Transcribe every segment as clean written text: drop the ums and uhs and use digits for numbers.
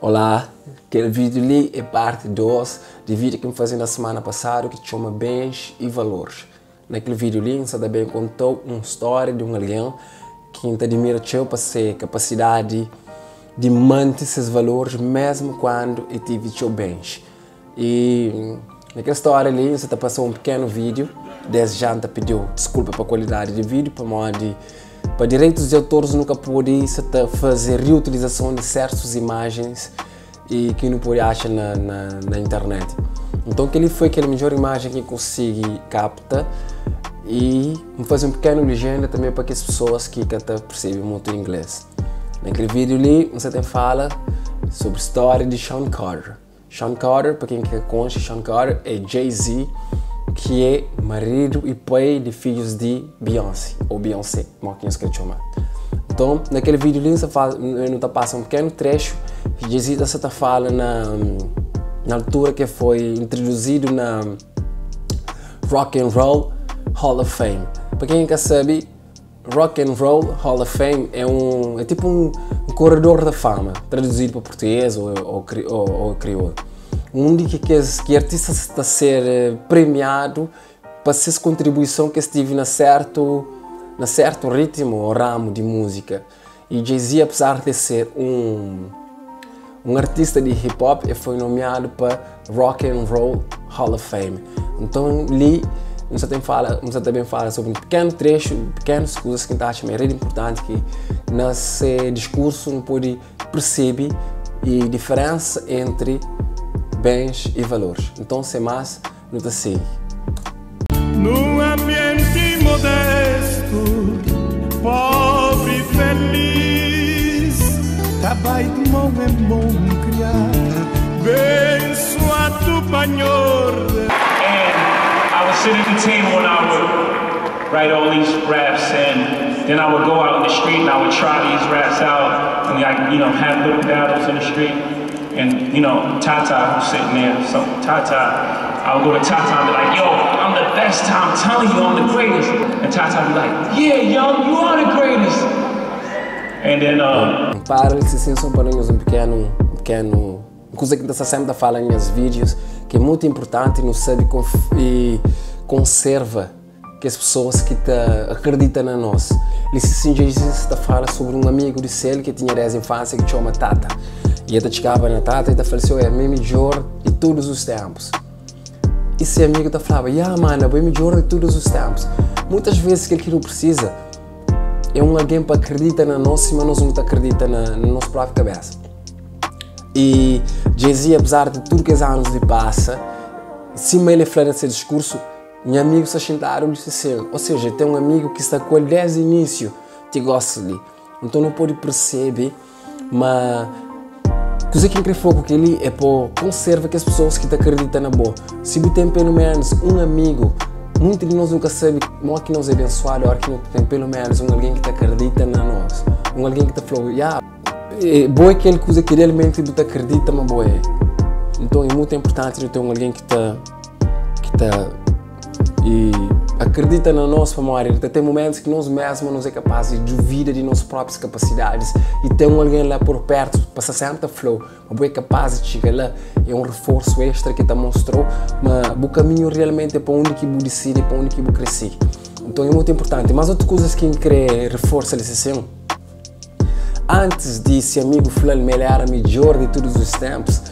Olá, kel vídeo li é parte 2 di vídeo ki N faze na semana pasadu ki txoma Bens e Valores. Na kel vídeo li N sa ta ben konta-u un stória di un algen ki N ta admira txeu pa se kapasidadi di mante ses valores mesmu kandu el tive txeu bens. E na kel stória li N sa ta pasa un pikenu vídeo, des já N ta pidi-u diskulpa pa kualidadi di vídeo pamodi pa direitus di autores nu ka pode sa ta faze riutilizason di sertus imajens e ki nu pode atxa na, na, na internet. Nton kel-li foi kel midjor imajen ki N konsigi kapta e N faze un pikenu lijenda tanbe pa kes pesoas ki ka ta persebe mutu inglês. Na kel vídeo li N sa ten fala sobri stória di Shawn Carter. Shawn Carter, pa ken ki ka konxe, Shawn Carter é Jay-Z, ki é maridu i pai di fidjus di Beyoncé, ou Beyoncé, mo ki nhos kre txoma. Nton, na kel vídeo li, nu ta pasa un pequeno trecho, Jay-Z ta sa ta fala na na altura ki foi introduzidu na Rock and Roll Hall of Fame. Pa ken ki ka sabe, Rock and Roll Hall of Fame é um é tipo um, um corredor da fama, traduzido para português ou, ou, ou, ou crioulo. Onde que, que, que artistas está a ser eh, premiado para sua contribuição que esteve na certo na certo ritmo ou ramo de música. E Jay-Z, apesar de ser um um artista de hip hop, ele foi nomeado para Rock and Roll Hall of Fame. Então, ali, você tem fala, você também fala sobre um pequeno trecho, pequenas coisas que acha meio importante que nesse discurso não pode perceber e diferença entre bens e valores. Então, sem mais, não te segue. Num ambiente modesto, pobre e feliz, trabalho de mão em mão criar, bençoado panhor. And I would sit at the table and I would write all these raps, and then I would go out in the street and I would try these raps out, and I, have little battles in the street. And Tata was sitting there, so Tata, I would go to Tata and be like, "Yo, I'm the best. I'm telling you, I'm the greatest." And Tata would be like, "Yeah, young, you are the greatest." And then Para assim só para nós um pequeno coisa que está sempre a falar em meus vídeos, que é muito importante, não sabe e conserva que as pessoas que te acreditam na nós. Ele se Jesus está fala sobre um amigo de céu que tinha desde a infância que chama Tata. E ele chegava na Tata e falou assim, é o melhor de todos os tempos. E esse amigo tá falava, yeah, mano, é o melhor de todos os tempos. Muitas vezes aquilo que não precisa é um alguém para acreditar na nós, mas nós não acredita na nossa própria cabeça. E Jay-Z, apesar de tudo que os anos lhe passa, se ele fala nesse discurso, meu amigo se sentaram e disse assim, ou seja, tem um amigo que está com ele desde o início, te gosta dele. Então não pode perceber, mas coisa que incrível foco que ele é pô, conserva que as pessoas que te acreditam na boa. Se você tem pelo menos um amigo, muitos de nós nunca sabem como é que nós é abençoado, a hora que não tem pelo menos um alguém que te acredita na nós. Um alguém que te falou, yeah, é boa aquela coisa que realmente tu te acredita, mas boa é. Então é muito importante ter um alguém que te e acredita na nossa memória. Tem momentos que nós mesmos não é capazes de duvida de nossas próprias capacidades e tem um alguém lá por perto, passa sempre a flow, mas é capaz de chegar lá, é um reforço extra que te mostrou, mas o caminho realmente é para onde que você decide, para onde que você crescer. Então é muito importante. Mas outra coisa que quer reforça assim, antes de ser amigo fulano, ele era melhor de todos os tempos,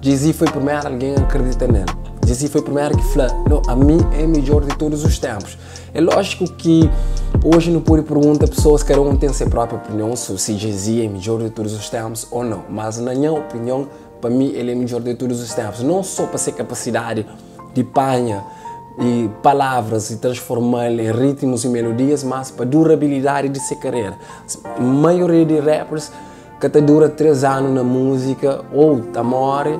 Jay-Z foi o primeiro alguém a acreditar nele. Jay-Z foi o primeiro que falou, não, a mim é melhor de todos os tempos. É lógico que hoje não pode perguntar pessoas que um tem sua própria opinião sobre se Jay-Z é melhor de todos os tempos ou não. Mas na minha opinião, para mim ele é melhor de todos os tempos. Não só para ser capacidade de panha e palavras e transformar em ritmos e melodias, mas para durabilidade de sua carreira. A maioria de rappers que até dura 3 anos na música ou tá morre,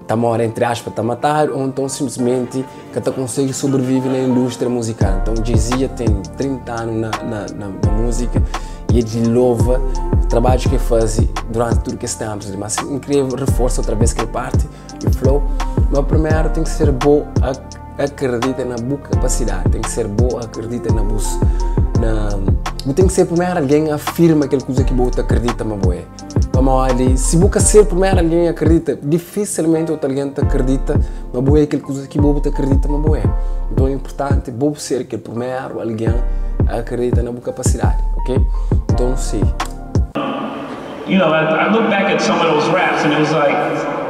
tá morre entre aspas, tá matar, ou então simplesmente que até consegue sobreviver na indústria musical. Então Jay-Z tem 30 anos na música e ele louva o trabalho que faz durante tudo que esse tempo. Mas incrível, reforça outra vez que ele parte e flow. Mas primeiro tem que ser bom, acredita na boa capacidade, tem que ser boa, acredita na bus na tem que ser primeiro alguém afirma aquela coisa que você acredita, mas boa. Pamodi si bu ka ser primeru algen a akredita, difisilmenti otu algen ta akredita ma bu é kel kuza ki bo bu ta akredita ma bu é. Nton é inportanti bo bu ser kel primeru algen a akredita na bu kapasidadi, ok? Nton nu sigi. You know, I, I look back at some of those raps and it was like,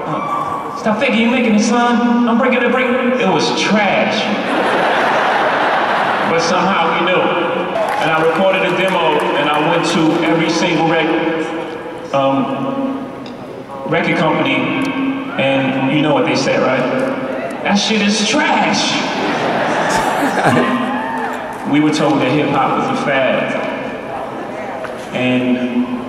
oh, stop thinking you're making it, son. I'm breaking the break. It was trash. But somehow we knew. And I recorded a demo and I went to every single rec, record company and you know what they say, right? That shit is trash. We were told that hip hop was a fad. And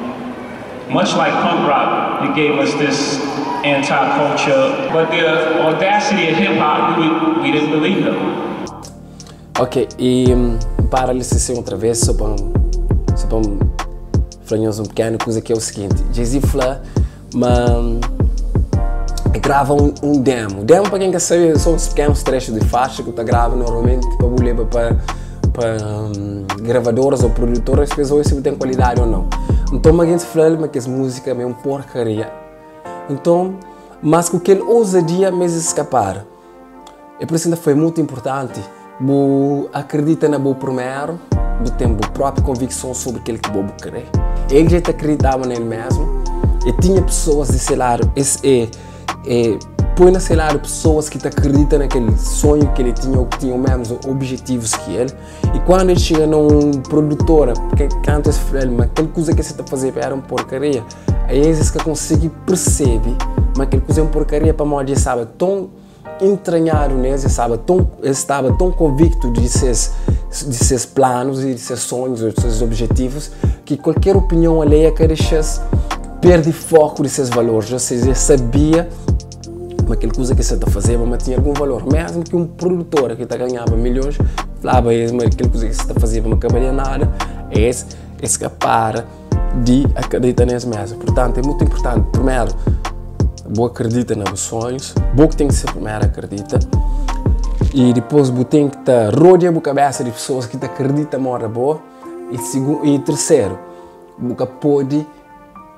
much like punk rock, it gave us this anti-culture. But the audacity of hip hop, we didn't believe them. Ok, e para li sesi outra vez, só pa fla nhos un pequeno coisa que é o seguinte: Jay-Z fla ma grava um demo. Demo, para quem quer saber, são uns pequenos trechos de faixa que tu grava normalmente para levar para gravadoras ou produtoras, depois se tem qualidade ou não. Então, alguém fala mas que essa música é uma porcaria. Então, mas com aquele ousadia mesmo escapar. E por isso ainda foi muito importante. Bu acredita na boa primeiro, bu tem boa própria convicção sobre aquilo que bu quer. Ele já acreditava nele mesmo e tinha pessoas de seu lado, esse é, põe na seu lado pessoas que te acreditam naquele sonho que ele tinha ou que tinham os mesmos objetivos que ele. E quando ele chega num produtora, porque canta esse filme, mas aquela coisa que você está fazendo era uma porcaria, aí eles que conseguem perceber, mas aquela coisa é uma porcaria para morrer, sabe? Tão entranhado nele, sabe? Tão, ele estava tão convicto de seus planos e de seus sonhos, de seus objetivos, que qualquer opinião alheia que deixasse perde foco de seus valores, ou seja, ele sabia mas aquela coisa que você está fazendo mas tinha algum valor, mesmo que um produtor que está ganhava milhões falava mas aquela coisa que você está fazendo não acabaria nada, esse escapar de acreditar nesse mesmo. Portanto, é muito importante, primeiro, você acredita nos sonhos, você tem que ser primeiro acredita, e depois você tem que estar rodear a cabeça de pessoas que te acreditam mora boa, e, segundo, e terceiro, você pode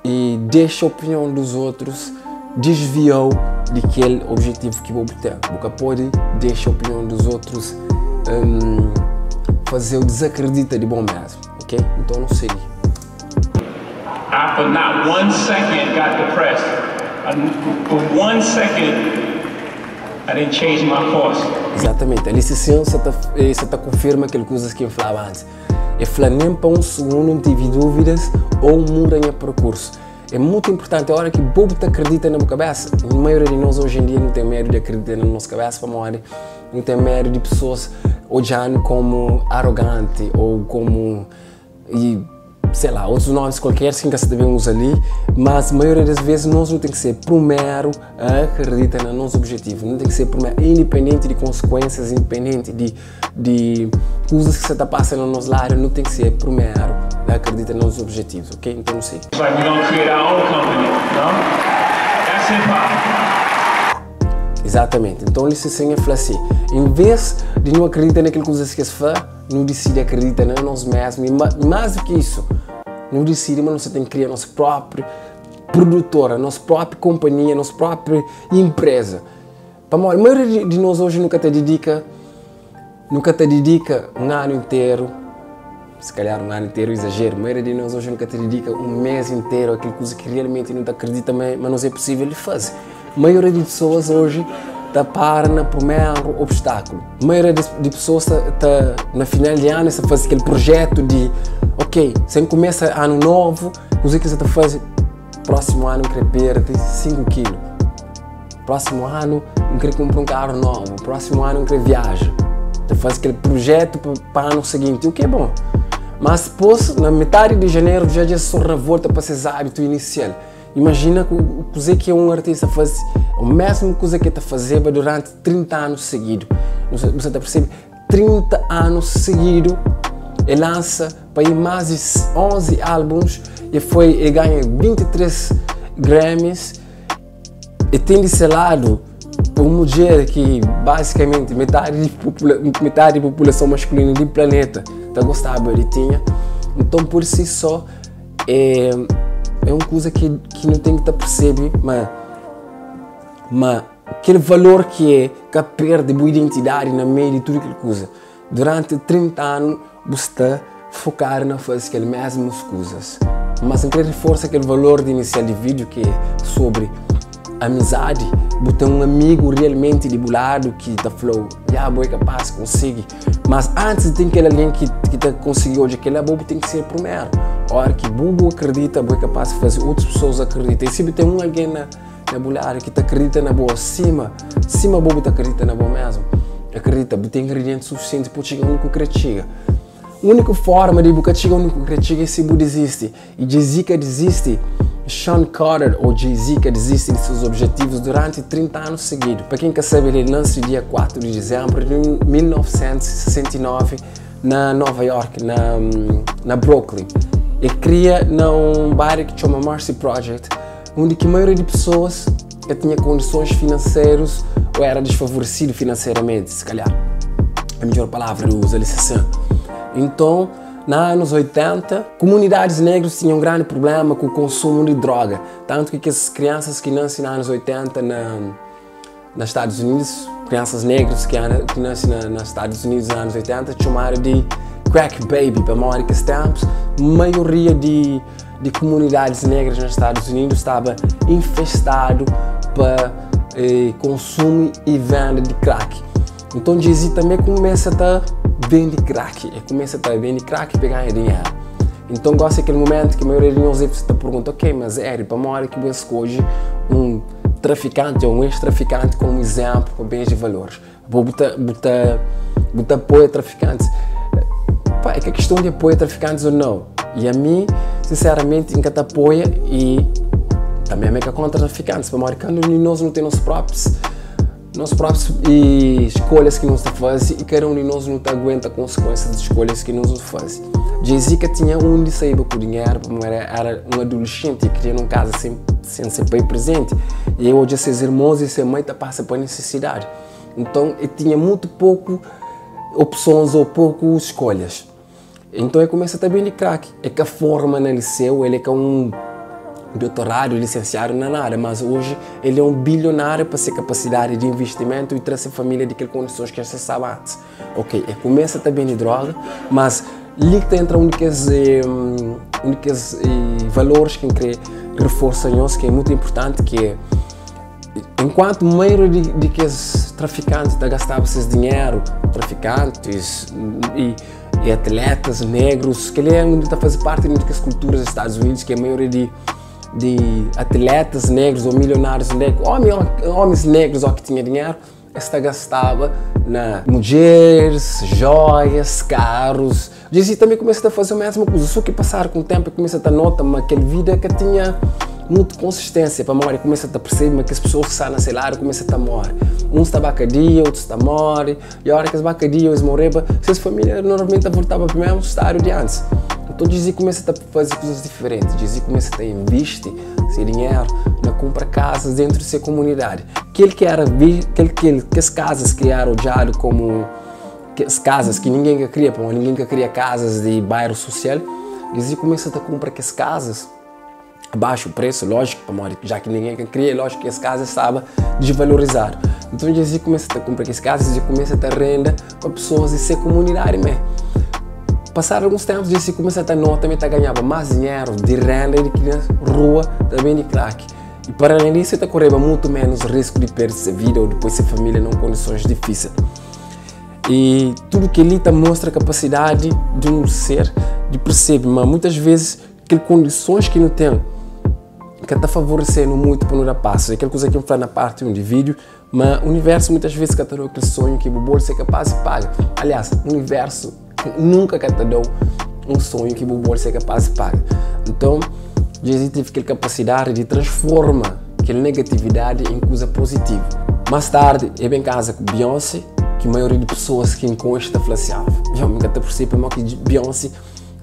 e deixa a opinião dos outros desviou daquele objetivo que você tem. Você pode deixar a opinião dos outros fazer o desacredita de bom mesmo, ok? Então não sei. I, for not one second, got depressed. I, for one second, I didn't change my course. Exatamente. Ali se sim, você tá confirma aquilo coisas que eu falava antes. Eu falei nem para um segundo não tive dúvidas ou muda meu percurso. É muito importante a hora que bobo te acredita na cabeça. A maioria de nós hoje em dia não tem medo de acreditar na nossa cabeça para morrer. Não tem medo de pessoas olhando como arrogante ou como e sei lá, outros nomes qualquer que se devemos ali, mas a maioria das vezes nós não tem que ser primeiro a acreditar no nosso objetivo, não tem que ser primeiro, independente de consequências, independente de coisas que você está passando no nosso lado, não tem que ser primeiro a acreditar nos nossos objetivos, ok? Então não sei. It's like we're gonna create our own company, no? That's hip hop. Exatamente. Então ele se ensina a falar assim, em vez de não acreditar naquilo que os que se faz, não decide acreditar em nós mesmos e mais do que isso, não decide, mas você tem que criar nossa própria produtora, nossa própria companhia, nossa própria empresa. Para a maioria de nós hoje nunca te dedica um ano inteiro, se calhar um ano inteiro exagero, a maioria de nós hoje nunca te dedica um mês inteiro àquilo que realmente não te acredita, mas não é possível de fazer. A maioria de pessoas hoje está para no primeiro obstáculo. A maioria de pessoas está tá, na final de ano, está faz aquele projeto de, ok, você começa ano novo, o que você está fazendo? Próximo ano eu quero perder 5 quilos. Próximo ano eu quero comprar um carro novo. Próximo ano eu quero viajar. Então faz aquele projeto para o ano seguinte, o que é bom. Mas depois, na metade de janeiro, já já se revolta para esse hábito inicial. Imagina o que um artista faz, o mesmo coisa que está fazendo durante 30 anos seguidos. Você está percebendo? 30 anos seguidos, ele lança para ir mais de 11 álbuns e foi e ganha 23 Grammys. E tem de seu lado uma mulher que basicamente metade da população masculina do planeta está gostava de tinha. Então por si só é, É un kuza ki ki nu ten ki ta persebe ma ma kel valor ki é ka perde bu identidadi na meiu di tudu kel kuza. Duranti 30 anu bu sta fokadu na faze kel mesmus kuzas. Mas N kre riforsa kel valor di inisial di vídiu ki é sobri amizadi. Bu ten un amigu rialmenti di bu ladu ki ta fla-u, Ya, bo é kapás, konsigi. Mas antis di ten kel algen ki ki ta konsigi odja kel-la, bo bu ten ki ser primeru. Óra ki bu bu akredita, bo é kapás di faze otus pesoas akredita. I si bu ten un algen na na bu ladu ki ta akredita na bo sima sima bo bu ta akredita na bo mesmu, akredita bu ten ingredienti sufisienti pa bu txiga undi ku kre txiga. Úniku forma di bu ka txiga undi ku kre txiga é si bu dizisti. I Jay-Z ka dizisti. Sean Carter ou Jay-Z ka dizisti di seus objetivus duranti 30 anu sigidu. Pa ken ka sabe, el nansi dia 4 di dizembru di 1969 na Nova York, na, na Brooklyn. El kria na un bairro ki txoma Marcy Project, undi ki maioria di pessoas ka tinha kondisons finanserus ou era desfavoresidu finanseramenti, se kalhar é midjor palavra di uza li sin. Inton, na anus 80, kumunidadis negrus tinha un grandi prublema ku konsumu di droga, tantu ki kes kriansas ki nasi na anus 80 na na Stadus Unidus, kriansas negrus ki ana ki nasi na na Stadus Unidus na anus 80 txomadu di crack baby, pamodi kes tempus maioria di di kumunidadis negras na Stadus Unidus staba infestadu pa eh, konsumu i venda di crack. Nton Jay-Z tanbê kumesa ta bende crack, el kumesa ta bende crack pa ganha dinheru. Nton gosi é kel momentu ki maioria di nhos debe sta ta pergunta, ok, mas Eri, pamodi ki bu skodje un trafikanti ou un ex-trafikanti komu izénplu pa bens di valoris? Bo bu ta bu ta bu ta apoia trafikantis? Pa, é ka kiston di apoia trafikantis ou nau. I ami, sinseramenti, N ka ta apoia i tanbê ami é ka kontra trafikantis, pamodi kandu nos nu ten nos próprius nos próprius e escolhas ki nos ta faze e kada um di nos nu ta aguenta konsekuências di escolhas ki nos nu faze. Jay-Z ka tinha undi saíba ku dinheru pamodi era, era um adolescente e kria num casa sem, sem se pai presente e odja ses irmons e se mãe ta passa pa necessidade. Então ele tinha muito pouco opções ou pouco escolhas. Então ele começa ta bende crack. É ka forma na liceu, ele é ka um doutorado, licenciado na nada, mas hoje ele é um bilionário pa se capacidade de investimento e trazer família de aquel condições que já sabe antes. Ok, ele começa ta bende droga, mas li que ta entra um daqueles, um daqueles valores que quer reforça nós, que é muito importante, que é enquanto maioria de, de que traficantes ta gastaba seus dinheiro, traficantes e, e atletas negros, que ele é onde está fazer parte de das culturas dos Estados Unidos, que a maioria de, de atletas negros ou milionários negros, homens, homens negros ou que tinha dinheiro, esta gastava na mulheres, joias, carros. Jay-Z também começa a fazer a mesma coisa, só que passar com o tempo começa a notar mas aquela vida que tinha muita consistência para morrer, começa a perceber que as pessoas que estão nesse lado começam a morrer. Uns está bacadia, outros está morre, e a hora que as bacadia eles morreram, suas famílias normalmente voltavam para o mesmo estado de antes. Então Jay-Z começa a fazer coisas diferentes, Jay-Z começa a investir seu dinheiro na compra casas dentro de sua comunidade. Aquele que era aquele que, que as casas que eram olhado como que as casas que ninguém queria, porque ninguém queria casas de bairro social, Jay-Z começa a comprar aquelas casas a baixo preço, lógico, já que ninguém queria, lógico que as casas estavam desvalorizadas. Então Jay-Z começa a comprar aquelas casas e começa a ter renda para pessoas de sua comunidade mesmo. Passaram alguns tempos, Jay-Z começa a ter nota, também tá ganhava mais dinheiro de renda do que na rua, também de crack. E para além disso, está correndo muito menos risco de perder sua vida ou depois sua família em condições difíceis. E tudo que ele tá mostra a capacidade de um ser de perceber, mas muitas vezes aquelas condições que não tem que está favorecendo muito para não dar passos. Aquela coisa que eu falo na parte 1 de vídeo, mas o universo muitas vezes que te dá aquele sonho que o bolso é capaz de pagar. Aliás, o universo nunca que te dá um sonho que o bolso é capaz de pagar. Então, Jesus teve aquela capacidade de transformar aquela negatividade em coisa positiva. Mais tarde, ele vem em casa com Beyoncé, que a maioria de pessoas que encosta fala assim, ah, eu nunca te percebo, mas que Beyoncé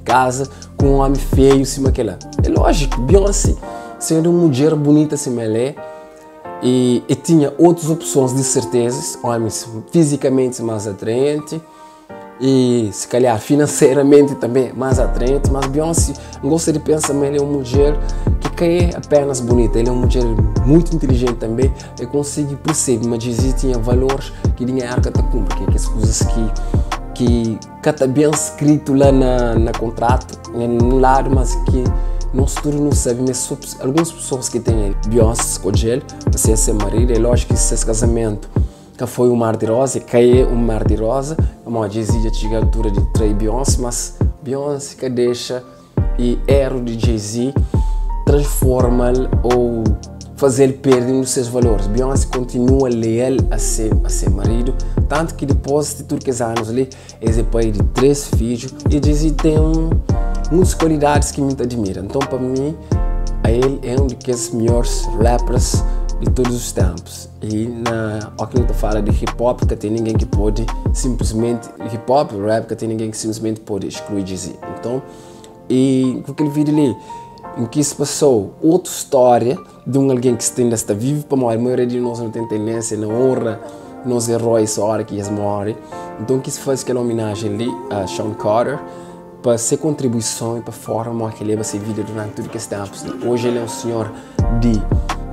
casa com um homem feio, assim, aquela. É lógico, Beyoncé, sendo uma mulher bonita assim, ela é, e, e tinha outras opções de certeza, homens fisicamente mais atraentes, E se calhar financeiramente também mais atraente, mas Beyoncé gosta de pensar que ela é uma mulher que é apenas bonita, ela é uma mulher muito inteligente também e consegue perceber, mas Jay-Z tinha valores que dinheiro que tá cumpre, que é as coisas que está bem escrito lá na contrato, né, no lado, mas que nós tudo não sabe, mas só algumas pessoas que têm Beyoncé escolher para ser seu marido, é lógico que esse casamento que foi um mar de rosa, que é um mar de rosa, como Jay-Z já chega à altura de trair Beyoncé, mas Beyoncé que deixa e erro de Jay-Z transforma-lo ou fazer ele perder os seus valores. Beyoncé continua leal a seu marido, tanto que depois de todos aqueles anos ali, ele é pai de três filhos e Jay-Z tem muitas qualidades que me admira. Então, para mim, ele é um dos melhores rappers de todos os tempos. E na o que eu fala de hip hop, que tem ninguém que pode simplesmente hip hop, rap, que tem ninguém que simplesmente pode excluir Jay-Z. Então, e com aquele vídeo ali, em que se passou outra história de um alguém que ainda está vivo para morrer. A maioria de nós não tem tendência na honra nos heróis a hora que eles morrem. Então que se faz aquela homenagem ali a Sean Carter para ser contribuição e para a forma que ele leva sua vida durante todo esse tempo. Hoje ele é um senhor de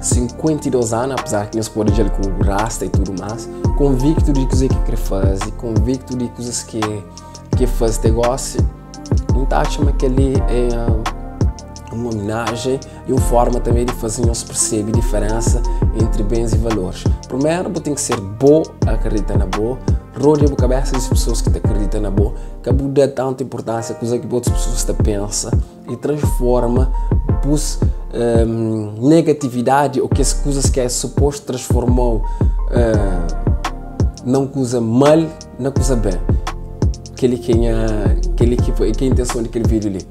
52 anos, apesar que nós podemos dizer com o rasta e tudo mais, convicto de coisas que quer fazer, convicto de coisas que faz negócio. Então acho que ele é uma homenagem e uma forma também de fazer nós perceber a diferença entre bens e valores. Primeiro, tem que ser bom, acreditar na boa, rodeia a cabeça das pessoas que te acreditam na boa, que não dá tanta importância coisa que outras pessoas te pensam e transforma pus negatividade ou que as coisas que é suposto transformou não coisa mal na coisa bem. Aquele que foi que a intenção daquele vídeo ali.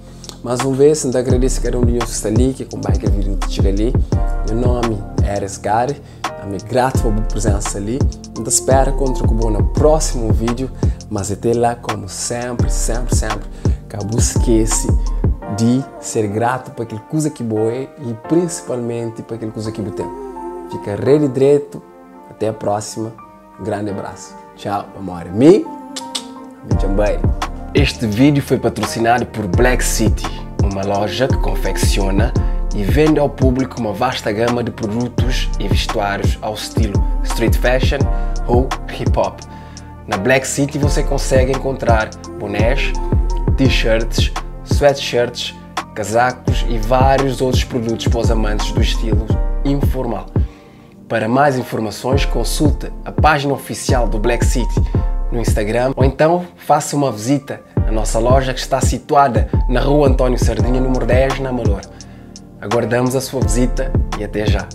Mais uma vez, então agradeço a cada um de nós que está ali, que acompanha aquele vídeo que chega ali. Meu nome é Ares Gary, I'm grato pela presença ali. Então espero encontrar com você no próximo vídeo, mas até lá, como sempre, sempre, sempre, que não esquece de ser grato por aquela coisa que boa é e principalmente por aquela coisa que você tem. Fica ready direito, até a próxima. Um grande abraço. Tchau, amor. Me, me Este vídeo foi patrocinado por Black City, uma loja que confecciona e vende ao público uma vasta gama de produtos e vestuários ao estilo street fashion ou hip hop. Na Black City você consegue encontrar bonés, t-shirts, sweatshirts, casacos e vários outros produtos para os amantes do estilo informal. Para mais informações, consulte a página oficial do Black City no Instagram ou então faça uma visita à nossa loja que está situada na Rua António Sardinha, número 10, na Amadora. Aguardamos a sua visita e até já!